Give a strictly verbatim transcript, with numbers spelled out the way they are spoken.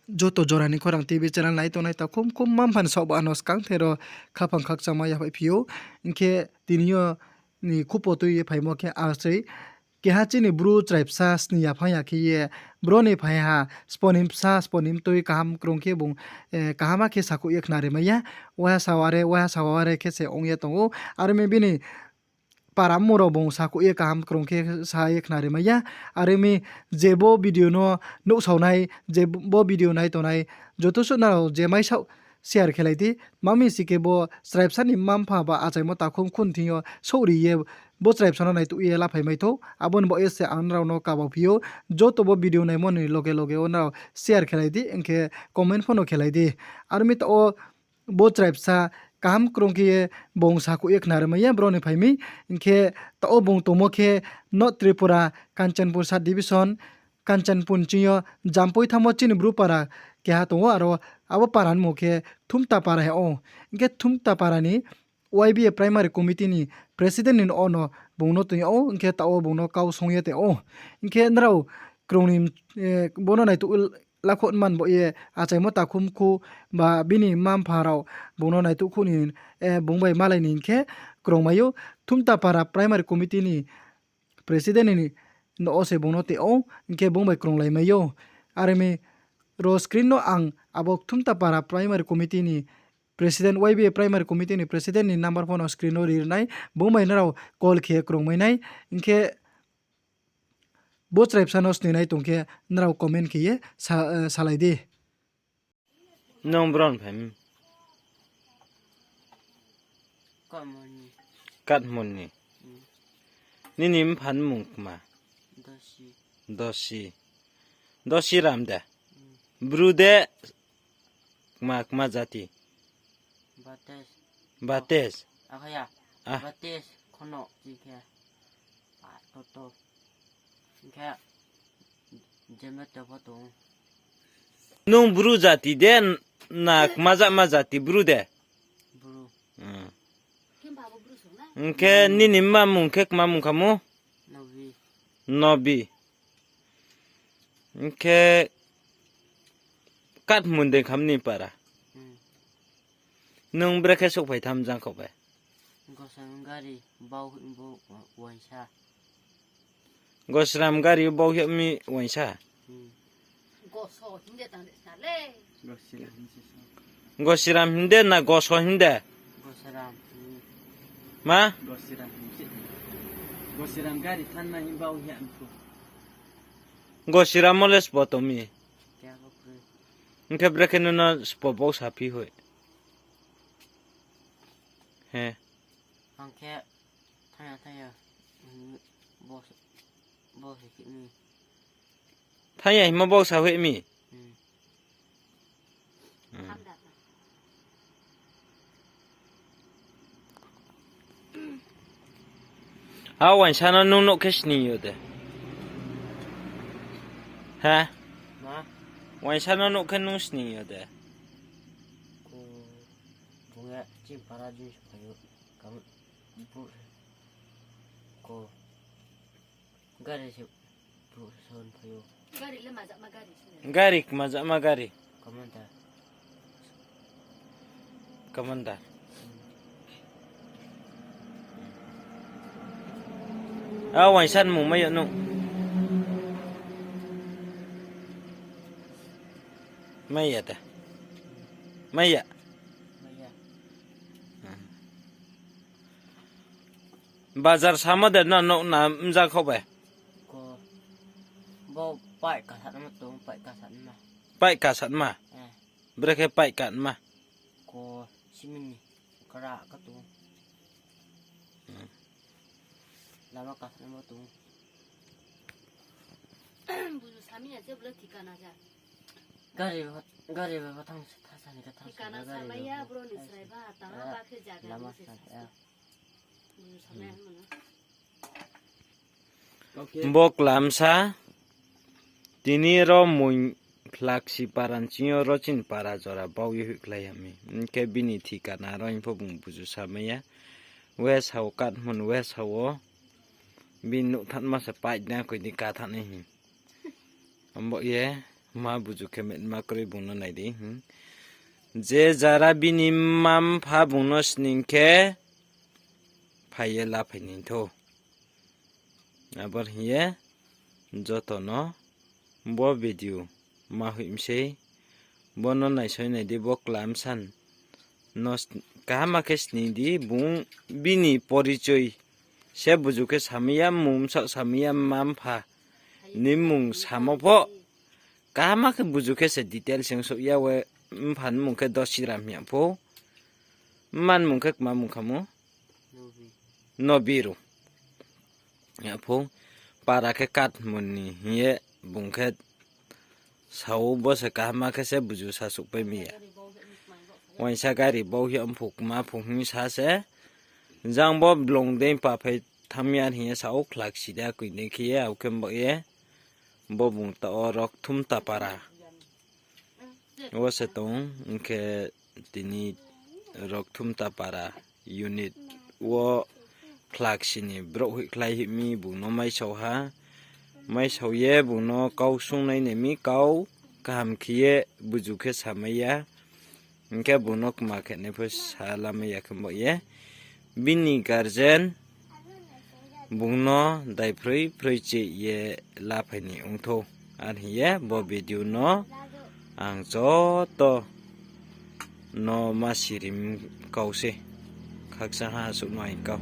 Joto jora ni khorang T V channel nai tongnai takhum khum mma-mpha ni saoh ba no skang thero khaphang khakchangma yaphaih phi ou. Hing khe tini yo ni khupo tui ye phaimo khe asei keha chini bru chrai bsa sni ya phang ya khe ye, bro ni phai ha, spo ni bsa, spo ni mtui kaham krung khe bung, eh, kaham khe sakhouh ye khnari mai ya, waiha sa ware, waiha sa ware khe se ong ye tong ou. Are mi bini para mmung rao bung sakhouh ye kaham krung khe sa ye khnari mai ya. Are mi je bo video no nuhsao nai, je bo video nai tongnai, joto suh nrao je mai saoh share khelai di. Mami si khe bo chrai bsa ni mma-mpha ba achaimo takhum khun thing yo souhri ye bo chrai bsa no naituh ye laphai mai thou. Abo ni baoh ye se ang nrao no kaba phi ou. Joto bo video naimo ni loge loge wo nrao share khelai di, hing khe comment pho no khelai di. Are mi taoh wo bo chrai bsa kaham krung khe ye bung sakhouh ye khnari mai ya bro ni phai mi. Hing khe taoh wo bung tongmo khe North Tripura, Kanchanpur sub division, Kanchanpur ni ching yo Jampui thanngmo chini bru para keha tong ou, aro abo para ni mmung khe Thumta para hing ou. Hing khe Thumta para ni Y B A Primary Committee ni president ni no bung no tong ou, hing khe taoh wo bung no kau song ye tong ou. Hing khe nrao krung ni, eh, bo no naituh lakhouh man bo ye achaimo takhum khu ba bini mma-mpha rao bung no naituh khu ni, eh, bung bai malai ni hing khe krung mai ou. Thumta para Primary Committee ni president ni no wo se bung no tong ou, hing khe bung bai krunglai mai ou. Are mi ro screen no ang abo Thumta para Primary Committee ni president, Y B A Primary Committee ni president ni number pho no screen no ri ri nai, bung bai nrao call khe krung mai nai. Hing khe bo chrai bsa no sninai tong khe nrao comment khe ye sa-, eh, salai di. Nung bron phai mi? Katmon ni. Katmon ni. Hmm. Nini mpha ni mmung kma? Dosi. Dosi. Dosi Ram de? Hmm. Bru de kma, kma jati? Bates. Bates? Akha ya. Ah. Bates, Khono, chikhe. Pa, Toto. Hing khe, Jemete pho tong. Nung Bru jati de, na kma jama jati Bru de? Bru. Hmm. Hing khe nini mma mmung khe kma mung kha mo? Nobi. Nobi. Hing khe Katmon de kha mo ni para? Hmm. Nung brekhe souhphai tham jang kho bai? Gosram gari bau hing bo waisa. Gosram gari bau hing mi waisa? Hmm. Gosram hing de na goso hing de? Gosram. Hmm. Ma? Gosram gari thanma hing bau hing. Gosram o le sbo tong mi? Hing khe brekhe nono sbo bau saphi hoi? He. Ang khe thangya thangya, hmm, bos, bos hoi mi. Thangya hingmo bau sa hoi mi? Hmm. Hmm. Ha, waisa no nung nouh khe sning yo de? Ha? Ma? Waisa no nouh khe nung sning yo de? Ko, bung ya chini para jin se phai ou. Kam, bu, ko, gari se bu son phai ou. Gari le majama gari se. Gari, majama gari. Commander. Commander. A, waisa ni mmung mai ya nung? Mai ya de? Mai ya? Mai ya. Bazar samo de no nouh na mja kho bai? Ko, bo pipe kasatma tong, pipe kasatma. Pipe kasatma? Eh. Brekhe pipe katma? Ko, simini kra ka tong. Hmm. Lama kasatma tong. Buzu sami ya je bole thikana ja. Gari, gari ba thang sa, thasa ni ka thang sa, thikana gari samai ya, ba. Bro ni srai ba, tama ba khe jaga lama ni se sa, sa. Bo klamsa, tini ro moing phlaksi para ni ching yo ro chini para jora bau ye hoihkhlai ya mi. Hing khe bini thikana ro hing pho bung buzu samai ya. West ha wo, Katmon West ha wo. Bini nouh thanma se pipe dei koi di ka thanai hing. Abo ye. Ma buju khe ma kroi bung no nai di. Je jara bini mma-mpha bung no sning khe phai ye laphai ni thou. Abo hing ye joto no bo video ma hoih mi sei, bo no naisoi nai di, bo klam san no kaham khe sning di, bung bini porichoi se buju khe samai ya, mmung bsaoh samai ya, mma-mpha ni mmung samo pho kaham khe buju khe se detail se ong souh ya we, mpha ni mmung khe Dosiram hing ya pho, mma ni mmung khe kma mung kha mo? Nobiru. Yapho para khe Katmon ni hing ye bung khe sa ou, bo se kaham khe se buju sasouhpai mi ya. Uaingsa gari bau hing ye mphu kma phu hing sa se. Jang bo blong dei pa phai thanng mi ya hing ye sa ou, khlak si da koi dei khe ye, abo khe bo ye. Bo bung ta wo Rokthumta para wo se tong, hing khe tini Rokthumta para unit wo khlak si ni brouh hoihkhlai hoih mi bung no maisao ha. Maisao ye bung no kau sungnai nai mi, kau kaham khe ye buju khe samai ya. Hing khe bung no kma khe nai pho sa lamai ya khe bo ye. Bini guardian bung no daiphroi phroi cheh ye laphai ni ong thou. Ar hing ye bo video no ang joto no ma sirim kau se. Khakchang ha suh no hing kau.